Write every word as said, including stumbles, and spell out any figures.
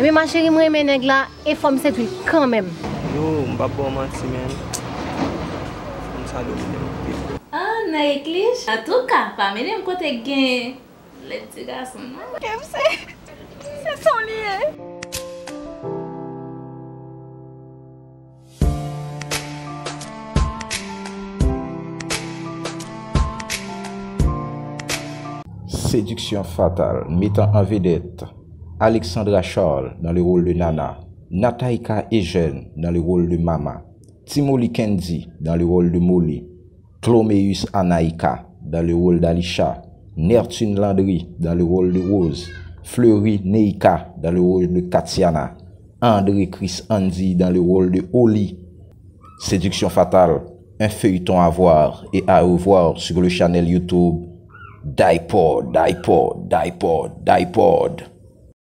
Men ma chérie, m renmen nèg la e fò m sedwi l kanmenm. Yo, m p ap ba w manti, men fanm sa domine m anpil. Ah, nan eklich? Antouka, pa mennen m kote k gen lèd ti gason, non. Kèm se, se son li ye. Séduction Fatale, mettant en vedette Alexandra Charles dans le rôle de Nana, Nataïka Eugène dans le rôle de Mama, Timoly Kendy dans le rôle de Molly, Chloméus Anaïka dans le rôle d'Alisha, Nertune Landry dans le rôle de Rose, Fleury Neika dans le rôle de Katiana, André Chris Andy dans le rôle de Oli. Séduction Fatale, un feuilleton à voir et à revoir sur le channel YouTube Dipod, Dipod, Dipod, Dipod.